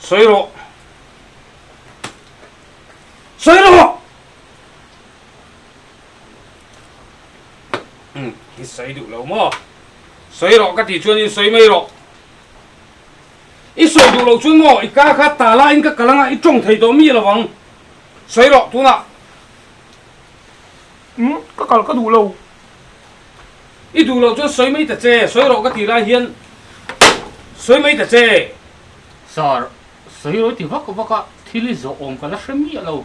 Sawi rawh. Sawi rawh! Umm, i sawi duh lo maw? Sawi rawh ka tih chuan in sawi mai rawh. I sawi duh loh chuan maw i ka kha tala in ka kal anga i tawng thei tawh mi lo ang. Sawi rawh tunah. Umm, ka kal ka duh lo. I duh loh chuan sawi mai ta che, sawi rawh ka tih lai hian sawi mai ta che. Sir, sawi rawh i ti vak vak a, thil i zawh awm ka la hre miah lo.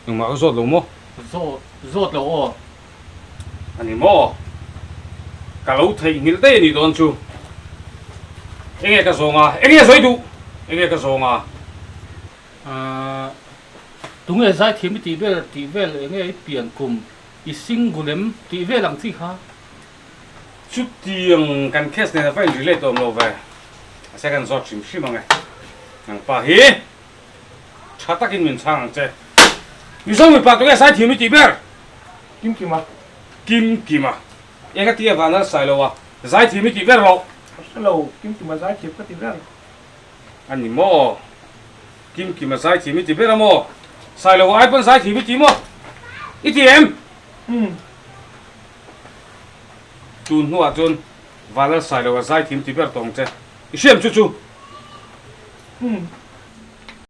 Engmah ka zawt lo maw? Zawt, zawt lo aw. A ni maw? Ka lo theihnghilh daih a nih dawn chu. Enge ka zawng a? Enge sawi duh? Enge ka zawng a? Ahh, tunge zaithiam i tih vel tih vel enge i pian kum I single em tih vel ang chi kha. Chutiang kan case nen a va in relate awm lo ve. A second zawt hrim hrim ang e. Nangpa hi tha takin min chhang ang che. Mizo mipa tunge Saithiam i tih ber? Kimkima. Kimkima. Eng a ti avan a sai lo a, Zaithiam i tih ber loh. Ka hre lo, Kimkima zaithiam ka ti ber. A ni maw? Kimkima zaithiam i ti ber a maw? Sailo ai pawn zaithiam i ti maw? I ti em? Umm. Tun hnuah chuan Valal Sailoa zaithiam ti ber tawng che. I hriam chu chu? Umm.